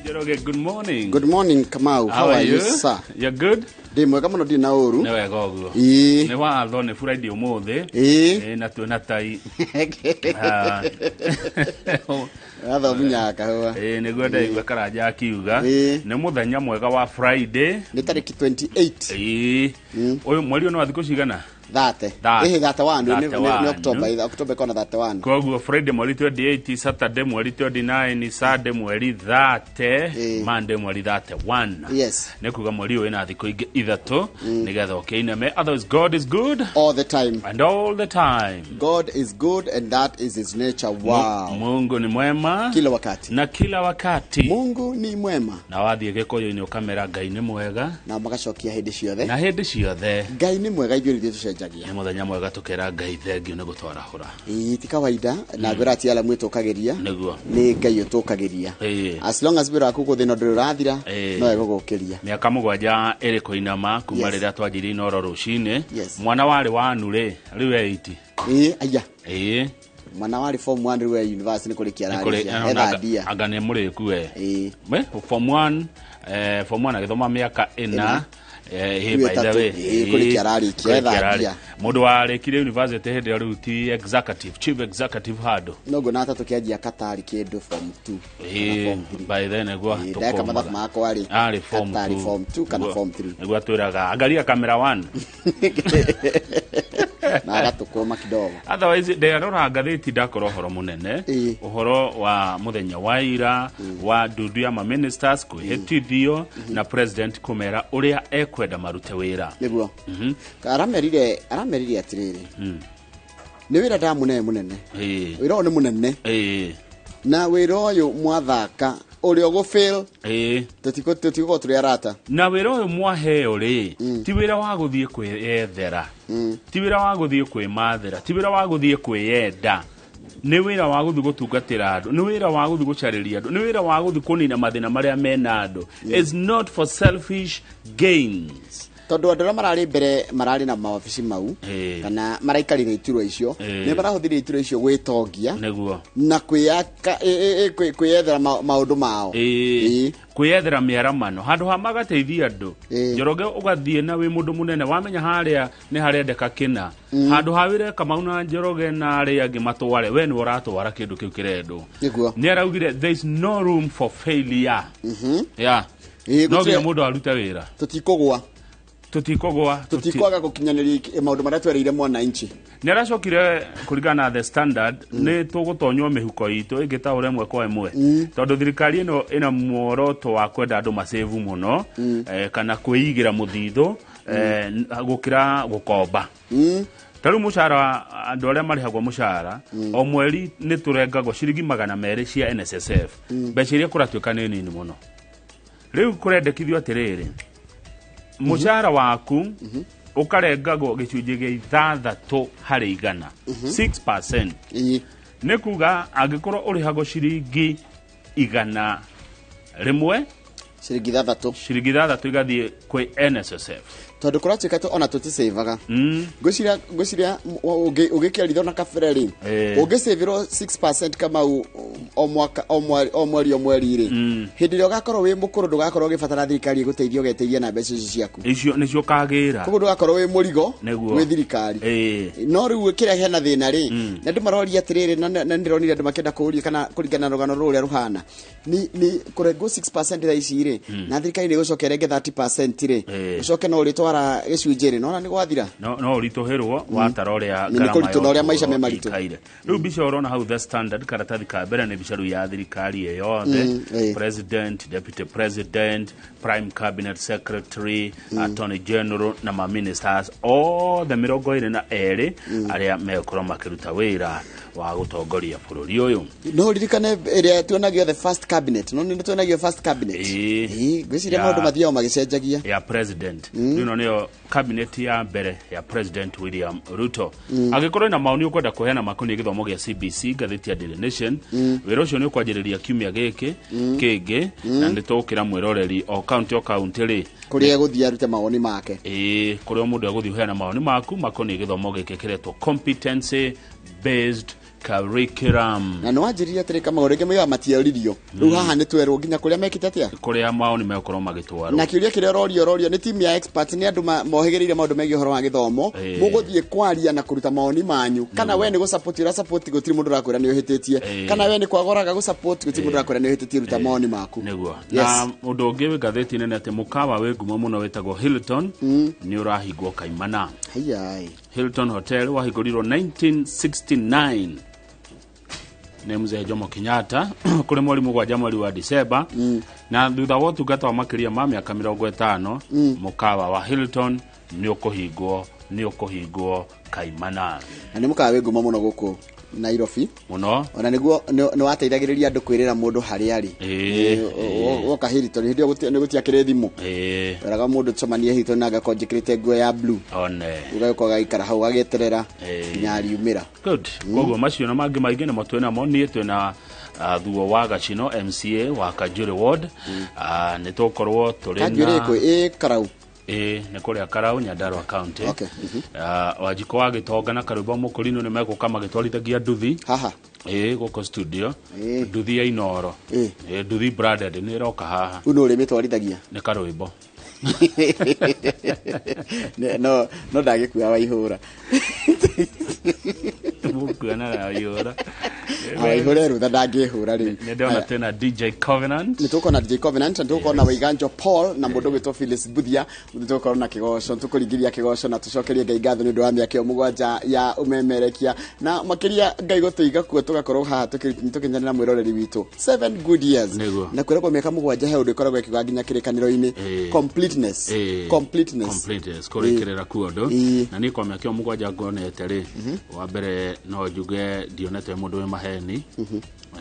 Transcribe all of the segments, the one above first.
Njoroge, good morning. Good morning, Kamau. How are you, sir? You're good? Ndĩ mwega mũno, ndirĩ na ũru. Nĩ wega ũguo. Ĩĩ. Nĩ watho, nĩ Friday ũmũthĩ. Ĩĩ. Ĩĩ, na twĩna tai. Ah. Watho munyaga kahũa. Ĩĩ, nĩguo ndaigua Karanja akiuga. Ĩĩ. Nĩ mũthenya mwega wa Friday. Nĩ tarĩki 28. Ĩĩ. Ũyũ mweri ũyũ nĩ wa thikũ cigana? 30. 30. Ĩhĩ, 31 nĩ 31. nĩ October, ĩhĩ, October ĩkoragwo na 31. Koguo Friday mweri 28, Saturday mweri 29, Sunday mweri 30, Ĩĩ. Monday mweri 31. Yes. Nĩ kuga mweri ũyũ wĩna thikũ ingĩ ithatũ nĩgetha ũkĩiname. Otherwise God is good All the time. and all the time. God is good and that is his nature. Wow. Mungu ni mwema Kila wakati. na kila wakati. Mungu ni mwema. Na wathiĩ Gĩkũyũ-inĩ ũkamera Ngai nĩ mwega Na magacokia hĩndĩ ciothe. Na hĩndĩ ciothe. Ngai nĩ mwega, ithuĩ nithuĩ tũcenjagia. Nĩ mũthenya mwega tũkera Ngai thengio nĩ gũtwarahũra. Ĩĩ, ti kawaida na ngwĩra ti alamu ĩtũkagĩria. Nĩguo. Nĩ Ngai ũtũkagĩria. Ĩĩ. As long as wĩra waku gũthĩ na ndũrĩ ũrathira, Ĩĩ. no egũgũkĩria. Mĩaka 7 ĩrĩ kũinama kuma Yes. rĩrĩa twanjirie Inoro rũcinĩ. Yes. Mwana warĩ wanu rĩ rĩu e 80. Ĩĩ, aya. Ĩĩ. Mwana warĩ form 1 rĩu e university, nĩ kũrĩkia Nĩ kũrĩ- ararĩkia, ethandia. Anga nĩ mũrĩku we. Ĩĩ. We, form 1, form 1 agĩthoma mĩaka 4. Ĩna. Hey, Rĩu by the ĩtatũ. way, Ĩĩ, kũrĩkia ararĩkia, kũrĩkia ethandia. ararĩ- mũndũ warĩkirie university hĩndĩ ĩyo rĩu ti executive, chief executive handũ. Noguo na tũkĩanjia Katari kĩndũ form 2 kana Ĩĩ, form 3. by then nĩguo Ĩĩ, ndeka mathabu makwa rĩ, arĩ form Katari 2. form 2 kana form 3. Nĩguo atwĩraga angalia camera 1. Na agatũkũma kidogo. Otherwise nderora ngathĩti ndakora ũhoro mũnene, Ĩĩ. ũhoro wa mũthenya wa ira wa ndundu ya maministers kwĩhĩtithio na president kũmera ũrĩa ekwenda marute wĩra. Nĩguo aramerire atĩrĩrĩ, nĩ wĩra ndamũnee mũnene. Wĩra ũyũ nĩ mũnene. Na wĩra ũyũ mwathaka ũrĩa ũgũfail, tũtigũkorwo tũrĩ arata. Na wĩra ũyũ mwaheo rĩ, ti wĩra wa gũthiĩ kwĩyethera, ti wĩra wa gũthiĩ kwĩmathĩra, ti wĩra wa gũthiĩ kwĩyenda, nĩ wĩra wa gũthiĩ gũtungatĩra andũ, nĩ wĩra wa gũthiĩ gũcarĩria andũ, nĩ wĩra wa gũthiĩ kũnina mathĩna marĩa mena andũ. It's not for selfish gains. Tondũ andũ arĩa mararĩ mbere mararĩ na mawabici mau, kana maraikarire iturwa icio, nĩ marahũthĩrire iturwa icio gwĩtongia na kwĩyaka, kwĩyethera maũndũ mao. Ĩĩ. Kwĩyethera mĩaramano handũ ha magateithia andũ. Njoroge, ũgathiĩ na wĩ mũndũ mũnene, wamenya harĩa nĩ harendeka kĩna, handũ ha wĩre Kamau na Njoroge na arĩa angĩ matware, we nĩwe ũratwara kĩndũ kĩu kĩrendwo. Nĩ araugire there is no room for failure, yeah. No nginya mũndũ arute wĩra. Tũtikũgwa. Tũtikũgwa. Tũtikwaga gũkinyanĩria maũndũ marĩa twereire mwananchi. Nĩ aracokire kũringana na The Standard, nĩ tũgũtonywo mĩhuko itũ ĩngĩ ta ũrĩa ĩmwe kwa ĩmwe, tondũ thirikari ĩno ĩna muoroto wa kwenda andũ macevu mũno, kana kwĩigĩra mũthithũ, gũkĩra gũkomba. Ta rĩu mũcara, andũ arĩa marĩhagwo mũcara o mweri, nĩ tũrengagwo ciringi 200 cia NSSF, mbeca iria kũratuĩka nĩ nini mũno. Rĩu kũrendekithio atĩrĩrĩ, mũcara waku ũkarengagwo gĩcunjĩ gĩa 6%, 6%. Nĩ kuga angĩkorwo ũrĩhagwo ciringi 100, ciringi 6. Ciringi 6 igathiĩ kwĩ NSSF. Tondũ kũratuĩka ona tũticĩvaga. Ngwĩciria ũngĩkia ritho na kabere rĩ, ũngĩcĩvĩrwo 6% Kamau o mwaka, o mweri, o mweri, o mweri rĩ, hĩndĩ ĩrĩa ũgakorwo wĩ mũkũrũ ndũgakorwo ũgĩbatara thirikari ĩgũteithie, ũgeteithia na mbeca icio ciaku. Icio nĩcio ũkagĩra. Koguo ndũgakorwo wĩ mũrigo gwĩ thirikari. No rĩu kĩrĩa hena thĩna rĩ, na andũ maroria atĩrĩrĩ, na ndĩronire andũ makĩenda kũũria kana kũringana na rũgano rũrĩa rũhana ni kũrengwo 6% thaa ici rĩ, na thirikari nĩ ĩgũcoka ĩrenge 30% rĩ, ũcoke no ũrĩtwara gĩcunjĩ rĩ, nona nĩ gwathira. No ũritũhĩrwo watara ũrĩa Nĩ ngarama kũritũ na ũrĩa ya maica me ũtũũro maritũ. ĩikaire. Rĩu mbica ũrona hau The Standard karatathi ka mbere nĩ mbica rĩu ya thirikari ĩ yothe, president, deputy president, prime cabinet secretary, attorney general na ma ministers othe 22 arĩa megũkorwo makĩruta wĩra wa gũtongoria bũrũri ũyũ. No ũririkane ĩrĩa tuonagio the first cabinet, no nĩ tuonagio first cabinet. Ĩĩ. Ĩĩ, ngwĩciria maũndũ mathiago magĩcenjagia. Ya president. Rĩu ĩno nĩyo cabinet ya mbere ya President William Ruto. Angĩkorwo ina maoni ũkwenda kũheana makoniĩ gĩthomo gĩa CBC, ngathĩti ya Daily Nation, wĩra ũcio nĩ ũkwanjĩrĩria kiumia gĩkĩ kĩngĩ, na nĩ tũgũkĩra mwĩroreri o kaunti o kaunti rĩ kũrĩa egũthiĩ arute mawoni make. Ĩĩ, kũrĩa o mũndũ egũthiĩ ũheana mawoni maku makoniĩ gĩthomo gĩkĩ kĩretwo competency based. Curriculum. Na nĩ wanjĩrire atĩrĩ Kamau, rĩngĩ moigaga matioririo. Rĩu haha nĩ twerwo nginya kũrĩa mekĩte atĩa? Kũrĩa maoni megũkorwo magĩtwarwo. Na kĩũria kĩrĩa ũrorio ũrorio nĩ timu ya experts, nĩ andũ mohĩgĩrĩire maũndũ megiĩ ũhoro wa gĩthomo. Mũgũthiĩ kwaria na kũruta maoni manyu. Kana we nĩ gũ-support ũra-support, gũtirĩ mũndũ ũrakwĩra nĩ ũhĩtĩtie. Kana we nĩ kwagoraga gũ-support, gũtirĩ mũndũ ũrakwĩra nĩ ũhĩtĩtie, ruta maoni maku. Nĩguo. Na ũndũ ũngĩ wĩ ngathĩti-inĩ nĩ atĩ mũkawa wĩ ngumo mũno wĩtagwo Hilton nĩ ũrahingwo kaimana. Haiya. Hilton Hotel wahingũrirwo 1969 nĩ mzee Jomo Kenyatta kũrĩ mweri 7 mweri wa Disemba, na thutha wa ũtungata wa makĩria ma mĩaka 50 mũkawa wa Hilton nĩ ũkũhingwo kaimana. Na nĩ mũkawa wĩ ngumo mũno gũkũ Nairobi mũno, ona nĩguo nĩ wateithagĩrĩria andũ kwĩrĩra mũndũ harĩa arĩ. Woka Hilton hĩndĩ ĩyo nĩ gũtiakĩrĩ thimũ, weraga mũndũ tũcemanie Hilton na ngakorwo njĩkĩrĩte nguo ya blue, one ũgagĩkorwo ũgaikara hau ũgagĩeterera nginya ariumĩra. Good. Koguo macio na mangĩ maingĩ nĩmo twĩnamo. Niĩ twĩna Thuo wa Gacino MCA wa Kanjuĩrĩ Ward. Nĩ tũgũkorwo tũrĩ na Kanjuĩrĩ ĩ Karau. Nĩ kũrĩa Karau, Nyandarua County. Okay. Wanjikũ wa Gĩtonga na Karũmba Mũkũrinũ nĩ megũka magĩtwarithagia nduthi. Haha. Gũkũ studio. Nduthi ya Inoro. Nduthi branded nĩ ĩroka haha. Rĩu nũ ũrĩmĩtwarithagia? Nĩ Karũĩmbo. No ndagĩkua waihũra. Mũkuona na waihũra. Waihũra rũtha ndangĩhũra rĩu. Nĩ ndĩrona twĩna DJ Covenant. Nĩ tũkona DJ Covenant, nĩ tũkona Waiganjo Paul na mũndũ ũgwĩtwo Phyllis Buthia. Nĩ tũgũkorwo na kĩgoco, nĩ tũkũringĩria kĩgoco na tũcokerie Ngai ngatho nĩ ũndũ wa mĩaka ĩyo 7 ya ũmemerekia, na makĩria Ngai gũtũiga kuo tũgakorwo haha tũkĩnyanĩra mwĩroreri witũ 7 good years. Na kwĩragwo mĩaka 7 he ũndũ ĩkoragwo ĩkiuga nginya kĩrĩkanĩro-inĩ, completeness. Completeness. Completeness, kũrĩkĩrĩra kuo ũndũ. Na niĩ kwa mĩaka ĩyo 7 ngonete rĩ, wa mbere no njuge ndionete mũndũ wĩ maheni,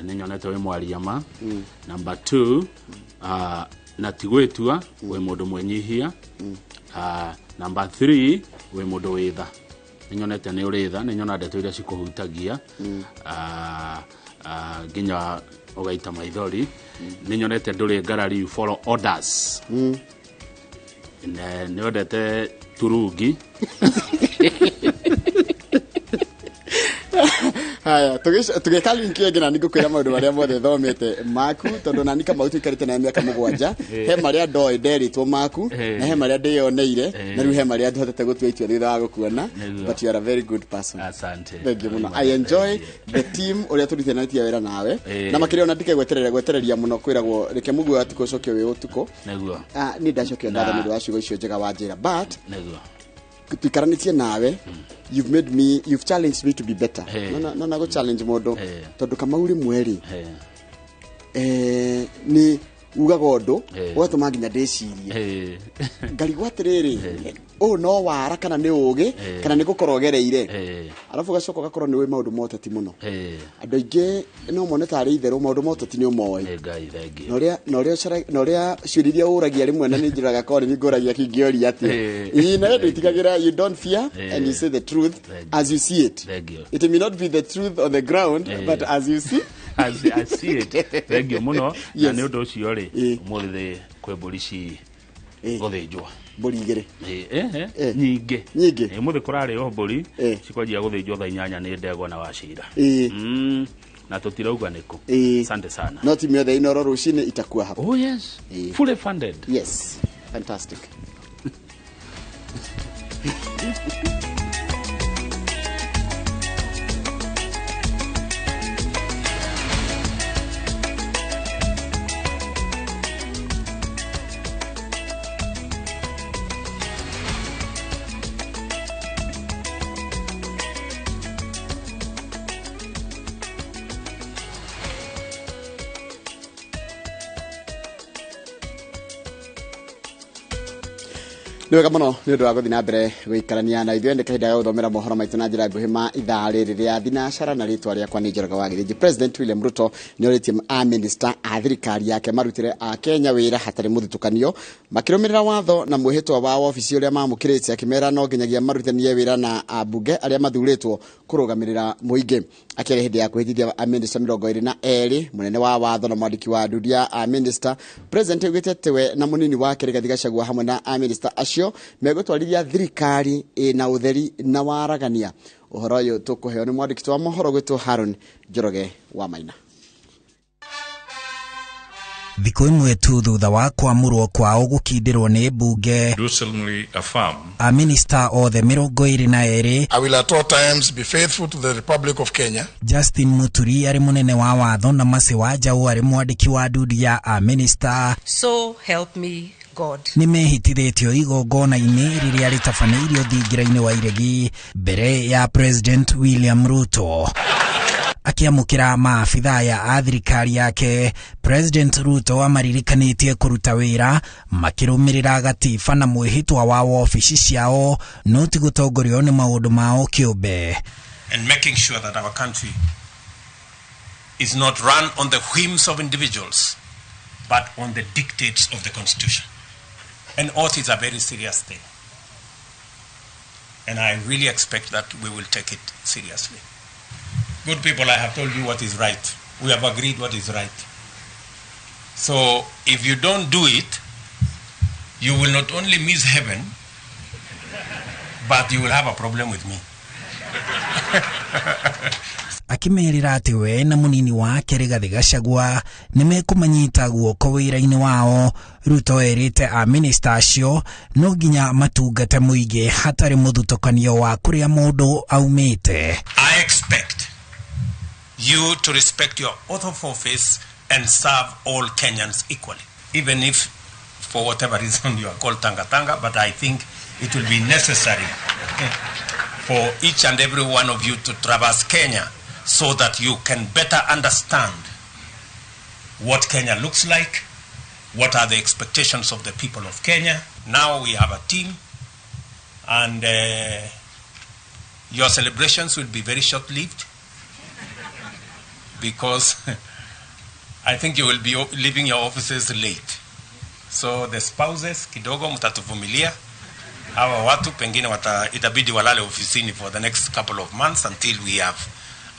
nĩ nyonete wĩ mwaria ma. Number 2, na ti gwĩtua, wĩ mũndũ mwĩnyihia. Number 3, wĩ mũndũ wĩ tha. Nĩ nyonete nĩ ũrĩ tha, nĩ nyona ndeto iria cikũhutagia, nginya ũgaita maithori. Nĩ nyonete ndũrĩ ngarari, you follow orders. Nĩ wendete turungi. Haya, tũgĩka link ĩngĩ na nĩngũkwĩra maũndũ marĩa mothe thomete maku, tondũ nani Kamau tũikarĩte naye mĩaka 7, he marĩa ndoĩ nderĩtwo maku, na he marĩa ndĩyoneire, na rĩu he marĩa hotete gũtua itua thutha wa gũkuona. But you are a very good person. Asante. Thank you mũno. I enjoy the team ũrĩa tũrutithanagia wĩra nawe. Na makĩria ona ndikegwetereria mũno kwĩragwo reke mũguo atukũ ũcokio wĩ ũtukũ. Nĩguo. Niĩ ndacokio ngatho nĩ ũndũ wa ciugo icio njega wanjĩra, but nĩguo tuikaranĩtie nawe, you've made me, you've challenged me to be better. No na go challenge mũndũ tondũ Kamau rĩmwe rĩ, nĩ ugaga ũndũ ũgatũma nginya ndĩcirie ngarigwo atĩrĩrĩ, ũũ no wara kana nĩ ũgĩ kana nĩ gũkorwo ũgereire, arabu ũgacoka ũgakorwo nĩ ũĩ maũndũ ma ũteti mũno. Andũ aingĩ no mone tarĩ itherũ maũndũ ma ũteti nĩ ũmoĩ. Na ũrĩa ciũria iria ũragia rĩmwe na nĩ njĩraga korwo nĩ ngũragia kĩngĩoria atĩa. Ĩĩ, na we ndwĩtigagĩra, you don't fear and you say the truth as you see it. It may not be the truth on the ground, but as you see, as I see it. Thank you mũno. Na nĩ ũndũ ũcio rĩ, ũmũthĩ kwĩ mbũri ci gũthĩnjwo. Mbũri igĩrĩ. Nyingĩ. Nyingĩ. Ũmũthĩ kũrarĩo mbũri cikwanjia gũthĩnjwo thaa 8 nĩ ndegwa na Wacira. Na tũtirauga nĩkũ. Asante sana. No timu yothe Inoro rũcinĩ itakuwa hapa. Oh yes. Fully funded. Yes. Fantastic. Nĩ wega mũno nĩ ũndũ wa gũthiĩ na mbere gũikarania na ithuĩ. Nĩ kahinda ga gũthomera mohoro maitũ na njĩra nguhĩ ma ithaa rĩrĩ rĩa thinacara, na rĩtwa rĩakwa nĩ Njoroge wa Gĩthĩnji. President William Ruto nĩ orĩtie a minister a thirikari yake marutĩre a Kenya wĩra hatarĩ mũthutũkanio, makĩrũmĩrĩra watho na mwĩhĩtwa wa wabici ũrĩa mamũkĩrĩte, akĩmera no nginyagia marutithanie wĩra na ambunge arĩa mathurĩtwo kũrũgamĩrĩra mũingĩ. Akĩaria hĩndĩ ya kwĩhĩtithia a minister 22, mũnene wa watho na mwandĩki wa ndundia a minister, President augĩte atĩ we na mũnini wake Rigathi Gachagua hamwe na a minister acio acio megũtwarithia thirikari ĩna ũtheri na waragania. Ũhoro ũyũ tũkũheo nĩ mwandĩki wa mohoro gwĩtwo Haron Njoroge wa Maina. Thikũ ĩmwe tu thutha wa kwamũrwo kwao gũkindĩrwo nĩ mbunge, do solemnly affirm a minista othe 22 I will at all times be faithful to the Republic of Kenya. Justin Muturi arĩ mũnene wa watho na Mercy Wanjaũ arĩ mwandĩki wa ndundu ya a minista. So help me God. Nĩ mehĩtithĩtio igongona-inĩ rĩrĩa rĩtabanĩirio thingira-inĩ wa Iregi mbere ya President William Ruto. Akĩamũkĩra maabithaa ya a thirikari yake, President Ruto amaririkanĩtie kũruta wĩra makĩrũmĩrĩra gatiba na mwĩhĩtwa wa wobici ciao, no ti gũtongorio nĩ maũndũ mao kĩũmbe. And making sure that our country is not run on the whims of individuals, but on the dictates of the Constitution. An oath is a very serious thing. And I really expect that we will take it seriously. Good people, I have told you what is right. We have agreed what is right. So if you don't do it, you will not only miss heaven, but you will have a problem with me. Akĩmerĩra atĩ we na mũnini wake Rigathĩ Gachagua nĩ mekũmanyita guoko wĩra-inĩ wao. Ruto erĩte a minista acio no nginya matungate mũingĩ hatarĩ mũthutũkanio wa kũrĩa mũndũ aumĩte. I expect you to respect your oath of office and serve all Kenyans equally, even if for whatever reason you are called Tanga Tanga, but I think it will be necessary for each and every one of you to traverse Kenya so that you can better understand what Kenya looks like, what are the expectations of the people of Kenya. Now we have a team, and your celebrations will be very short-lived because I think you will be leaving your offices late. So the spouses kidogo mtatuvumilia. Hawa watu pengine itabidi walale ofisini for the next couple of months until we have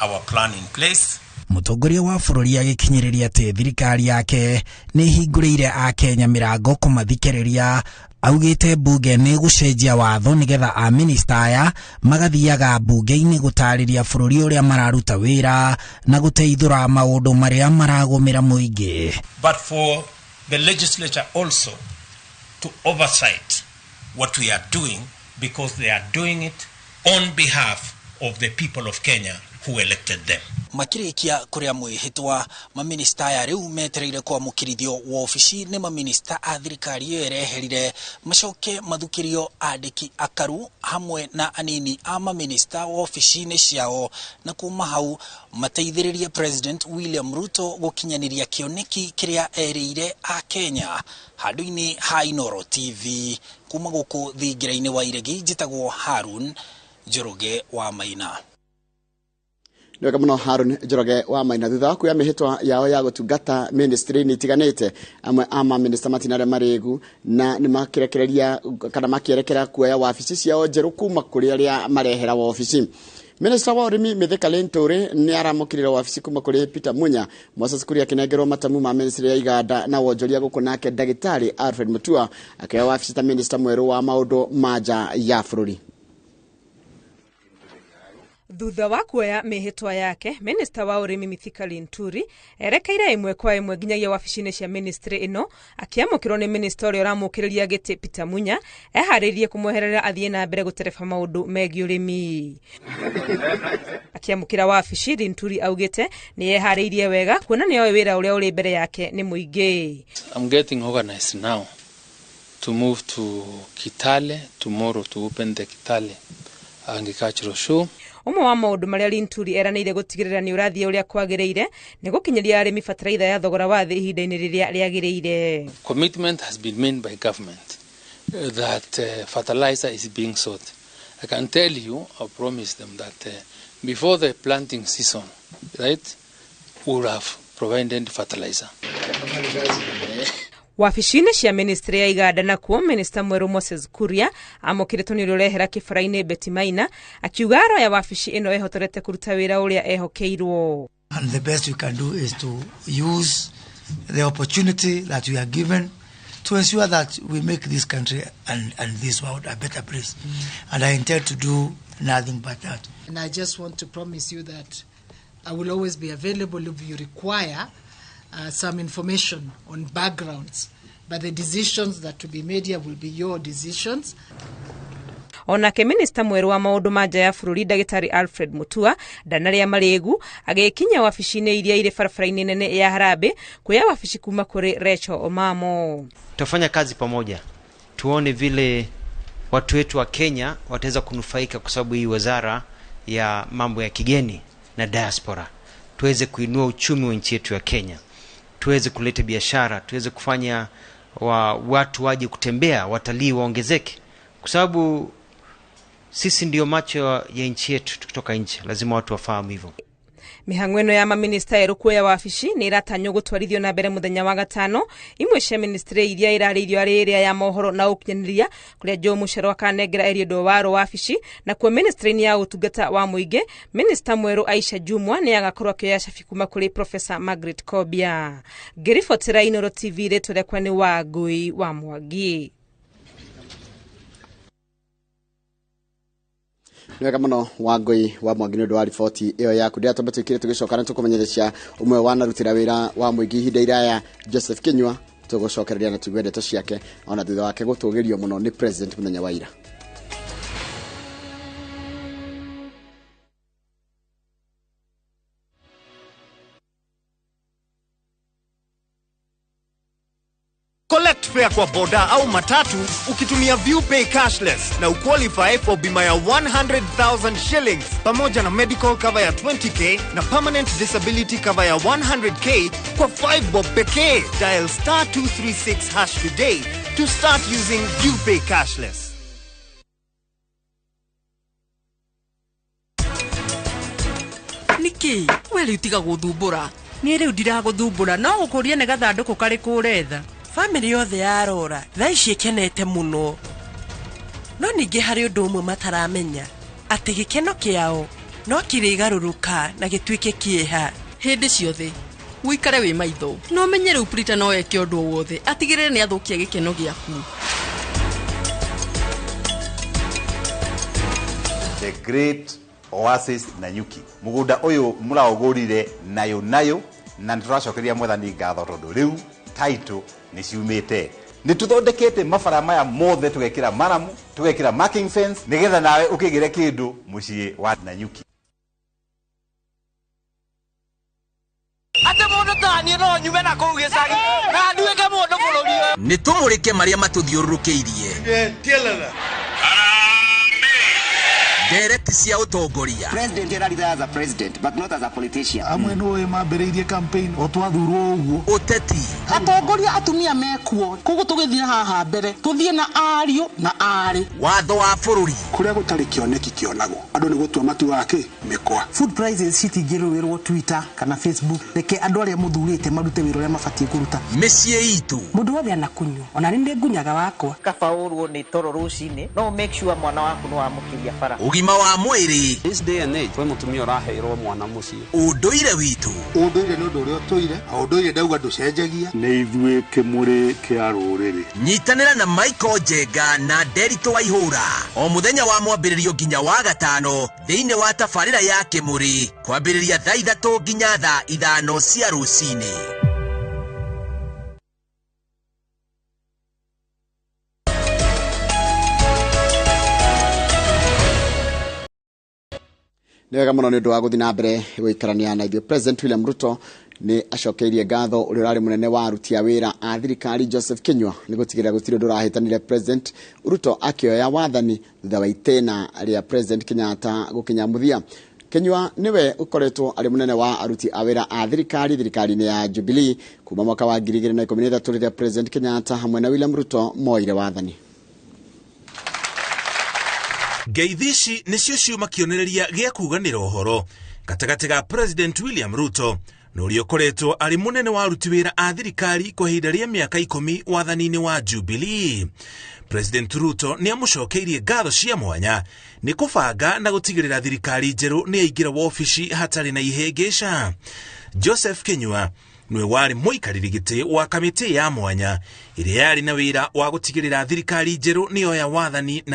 our plan in place. Mũtongoria wa bũrũri agĩkinyĩrĩria atĩ thirikari yake nĩ ĩhingũrĩire akenya mĩrango kũmathikĩrĩria. Augĩte mbunge nĩ gũcenjia watho nĩgetha a minista aya magathiaga mbunge-inĩ gũtarĩria bũrũri ũrĩa mararuta wĩra na gũteithũra maũndũ marĩa maragũmĩra mũingĩ. But for the legislature also to oversight what we are doing, because they are doing it on behalf of the people of Kenya who elected them. Makĩrĩkia kũrĩa mwĩhĩtwa, maminista aya rĩu metereire kwamũkĩrithio wobici nĩ maminista a thirikari ĩyo ĩreherire, macoke mathukĩrio andĩki akaru hamwe na anini a maminista wobici-inĩ ciao, na kuma hau mateithĩrĩrie President William Ruto gũkinyanĩria kĩoneki kĩrĩa erĩire a Kenya. Handũ-inĩ ha Inooro TV, kuma gũkũ thingira-inĩ wa Iregi, njĩtagwo Harun Njoroge wa Maina. Nĩ wega mũno Harun Njoroge wa Maina. Thutha wa kuoya mĩhĩtwa yao ya gũtungata ministry-inĩ itiganĩte, amwe a maminista matina arĩa marĩgu na nĩ makĩrekereria kana makĩerekera kuoya wabici ciao njerũ kuma kũrĩ arĩa marehera wabici. Minista wa ũrĩmi Mithika Linturi nĩ aramũkĩrire wabici kuma kũrĩ Peter Munya. Moses Kuria akĩnengerwo matamu ma ministry ya iganda na wonjoria gũkũ, nake ndagĩtarĩ Alfred Mutua akĩoya wabici ta minista mwerũ wa maũndũ ma nja ya bũrũri. Thutha wa kuoya mĩhĩtwa yake, minista wa ũrĩmi Mithika Linturi erekeire ĩmwe kwa ĩmwe nginyagia wabici-inĩ cia ministry ĩno, akĩamũkĩrwo nĩ minista ũrĩa ũramũkĩrĩria gĩtĩ Peter Munya, eharĩirie kũmweherera athiĩ na mbere gũtereba maũndũ megiĩ ũrĩmi. Akĩamũkĩra wabici, Linturi augĩte nĩ eharĩirie wega kuona nĩ oĩ wĩra ũrĩa ũrĩ mbere yake nĩ mũingĩ. I'm getting organized now to move to Kitale tomorrow to open the Kitale Agricultural Show. Ũmwe wa maũndũ marĩa Linturi eranĩire gũtigĩrĩra nĩ ũrathiĩ ũrĩa kwagĩrĩire nĩ gũkinyĩria arĩmi bataraitha ya thogora wa thĩ ihinda-inĩ rĩrĩa rĩagĩrĩire. Commitment has been made by government that fertilizer is being sought. I can tell you, I promise them that before the planting season, right, we will have provided fertilizer. Wabici-inĩ cia ministry ya iganda nakuo, minista mwerũ Moses Kuria amũkĩrĩtwo nĩ ũrĩa ũrehera kĩbara-inĩ Betty Maina, akiuga aroya wabici ĩno ehotorete kũruta wĩra ũrĩa ehokeirwo. And the best we can do is to use the opportunity that we are given to ensure that we make this country and this world a better place. And I intend to do nothing but that. And I just want to promise you that I will always be available if you require some information on backgrounds. But the decisions that to be made here will be your decisions. Onake minista mwerũ wa maũndũ ma nja ya bũrũri ndagĩtarĩ Alfred Mutua ndanarĩa marĩgu agĩkinya wabici-inĩ iria irĩ barabara-inĩ nene ya Harambee kuoya wabici kuma kũrĩ Rachel Omamo. Tutafanya kazi pamoja, tuone vile watu wetu wa Kenya wataweza kunufaika, kwa sababu hii wizara ya mambo ya kigeni na diaspora, tuweze kuinua uchumi wa nchi yetu ya Kenya, tuweze kuleta biashara, tuweze kufanya watu waje kutembea, watalii waongezeke, kwa sababu sisi ndio macho ya nchi yetu kutoka nje, lazima watu wafahamu hivyo. Mĩhang'o ĩno ya maminista erũ kuoya wabici nĩ ĩratanywo gũtwarithio na mbere mũthenya wa gatano. Imwe cia ministry iria irarĩirio arĩ ĩrĩa ya mohoro na ũkinyanĩria, kũrĩa Joe Mucheru akanengera Eliud Owalo wabici, nakuo ministry-inĩ ya ũtungata wa mũingĩ minista mwerũ Aisha Jumwa nĩ agakorwo akĩoya cabi kuma kũrĩ Professor Margaret Kobia. Ngĩribotera Inooro TV, rĩtwa rĩakwa nĩ Wangui wa Mwangi. Nĩ wega mũno Wangui wa Mwangi nĩ ũndũ wa riboti ĩyo yaku. Ndĩratwamba twĩkire tũgĩcoka na tũkũmenyithia ũmwe wanarutĩra wĩra wa mũingĩ ihinda iraya Joseph Kinyua, tũgũcokereria na tũigue ndeto ciake ona thutha wake gũtũgĩrio mũno nĩ president mũthenya wa ira. Collect fare kwa boda au matatu ukitumia ViewPay cashless na uqualify for bima ya 100,000 shillings pamoja na medical cover ya 20k na permanent disability cover ya 100k kwa 5 bob pekee. Dial star 236 hash today to start using ViewPay cashless. Niki, we rĩu tiga gũthumbũra. Niĩ rĩu ndiragũthumbũra, no gũkũria nĩ gathandũkũ karĩkũ ũretha. Famĩlĩ yothe ya Rora thaa ici ĩkenete mũno, no ningĩ harĩ ũndũ ũmwe mataramenya, atĩ gĩkeno kĩao no kĩrĩgarũrũka na gĩtuĩke kĩeha. Hĩndĩ ciothe ũikare wĩ maitho, no menye rĩu Prita no eke ũndũ o wothe atigĩrĩre nĩ athũkia gĩkeno gĩaku. The Great Oasis Nanyuki, mũgũnda ũyũ mũraũgũrire nayo nayo, na nĩtũracokeria mwathani ngatho tondũ rĩu title nĩ ciumĩte. Nĩ tũthondekete mabara maya mothe, tũgekĩra maramu, tũgekĩra marking fence, nĩgetha nawe ũkĩgĩre kĩndũ mũciĩ wa Nanyuki. Ate mũndũ ta niĩ no nyume na kũu gĩcagi na nduĩke mũndũ bũrũri ũyũ. Nĩ tũmũrĩke marĩa matũthiũrũrũkĩirie. Ndereti cia ũtongoria. President erarira as a president but not as a politician. Amwe nĩũĩ mambĩrĩirie campaign o twathurwo ũguo. Ũteti. Atongoria atumia mekuo, koguo tũgĩthiĩ haha mbere tũthiĩ na ariũ na aarĩ. Watho wa bũrũri. Kũrĩa gũtarĩ kĩoneki kĩonagwo, andũ nĩ gũtua matuaga kĩ mĩkwa. Food prices citingĩrũĩrwo Twitter kana Facebook, reke andũ arĩa mũthurĩte marute wĩra ũrĩa mabatiĩ kũruta. Mĩciĩ itũ. Mũndũ wothe anakunyua, ona nĩ ndĩ ngunyaga wakwa. Kaba ũrwo nĩ toro rũcinĩ, no make sure mwana waku nĩ wamũkĩria bara. Ũgima wa mwĩrĩ. This day and age, kwĩ mũtumia ũraheirwo mwana mũciĩ. Ũndũire witũ. Ũndũire nĩ ũndũ ũrĩa ũtũire, ũndũire ndauga ndũcenjagia. Nĩ ithuĩ kĩmũrĩ kĩa rũrĩrĩ. Nyitanĩra na Michael Njenga na Nderitu Waihũra o mũthenya wa mwambĩrĩrio nginya wa gatano thĩinĩ wa tabarĩra ya Kĩmũrĩ kwambĩrĩria thaa 3 nginya thaa 5 cia rũcinĩ. Nĩ wega mũno nĩ ũndũ wa gũthiĩ na mbere gũikarania na ithuĩ. President William Ruto nĩ acokeirie ngatho ũrĩa ũrarĩ mũnene wa aruti a wĩra a thirikari Joseph Kinyua nĩ gũtigĩrĩra gũtirĩ ũndũ ũrahĩtanire President Ruto akĩoya wathani thutha wa itĩna rĩa President Kenyatta gũkinya mũthia. Kinyua nĩwe ũkoretwo arĩ mũnene wa aruti a wĩra a thirikari thirikari-inĩ ya Jubilee kuma mwaka wa 2013 rĩrĩa President Kenyatta hamwe na William Ruto moire wathani. Ngeithi ici nĩcio ciuma kĩonereria gĩa kuganĩra ũhoro gatagatĩ ga President William Ruto na ũrĩa ũkoretwo arĩ mũnene wa aruti wĩra a thirikari kwa ihinda rĩa mĩaka 10 wathani-inĩ wa Jubilee. President Ruto nĩ amũcokeirie ngatho cia mwanya nĩ kũbanga na gũtigĩrĩra thirikari njerũ nĩ yaingĩra wobici hatarĩ na ihĩngĩca. Joseph Kinyua Nĩwe warĩ mũikarĩri gĩtĩ wa kamĩtĩ ya mwanya ĩrĩa yarĩ na wĩra wa gũtigĩrĩra thirikari njerũ nĩyoya wathani na